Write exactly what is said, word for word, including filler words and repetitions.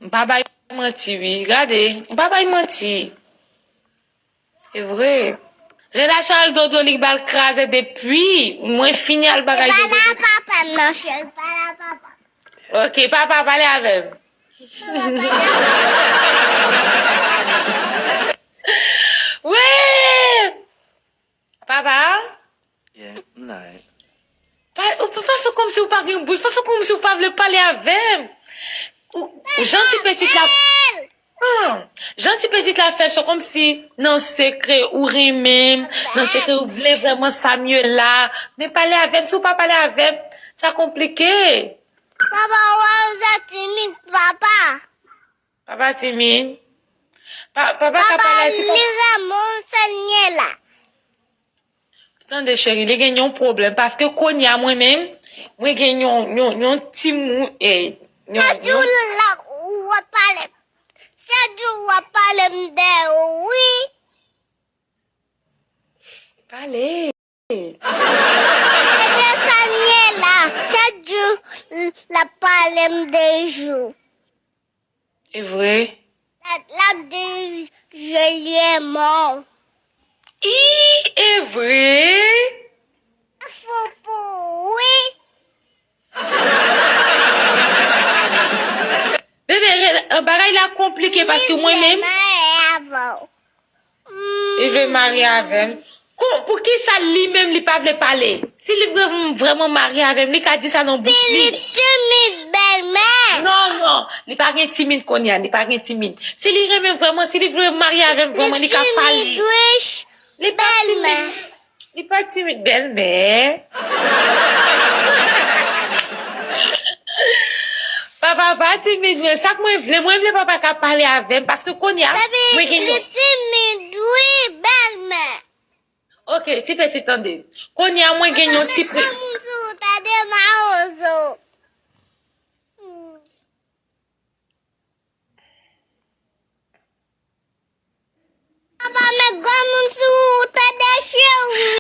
M pa bay manti, wi. Gade, m pa bay manti. Se vre. Relasyon Aldo Dolik ba l kraze depi. Mwen fini al bagay Dodo. Pale a papa m, non, cheri. Pale a papa m. Ok, papa, pale avè m. Papa, pale avè m. Wi! Papa? Yeah, m la. Pa, ou pa, pa fè kòmsi ou pa gen bouch, pa fè kòmsi ou pa vle pale avè m. Ou, jan ti pitit la, ah, jan ti pitit la fè se kòmsi nan sekrè ou renmen m, nan sekrè ou vle vrèman Samuel la. Men pale avè m, si ou pa pale avè m, sa konplike. Papa, wè ou sa timid, papa. Papa timid. Pa, papa ka pale si papa. Li renmen Samuel la. Tande cheri, li gen yon pwoblèm paske kounye a mwen menm, mwen gen yon, yon, yon timoun, eh, yon, yon. Chak jou l ap w ap pale. Chak jou w ap pale m de wi. Pale. Se de Samuel la, chak jou l ap pale m de jou. E vre? L ap di je li renmen w. Ii, e vre? Fou pou wi. Bebe, bagay la konplike paske mwen menm. Li vle marye avè w. Li vle marye avè m. Kon, poukisa li menm li pa vle pale? Si li vle vrèman marye avè m, li ka di sa nan bouch li. Li timid, bèlmè. Non, non, li pa gen timid kounye a, li pa gen timid. Si li renmen vrèman, si li vle marye avè m vrèman, li ka pale. Li timid, wi. Li pa timid. Li pa timid, bèlmè. Papa pa timid, men sa k mwen vle, mwen vle papa ka pale avè m, paske kounye a, mwen gen yon. Li timid, wi, bèlmè. Ok, ti peti, tande. Kounye a, mwen gen yon ti peti.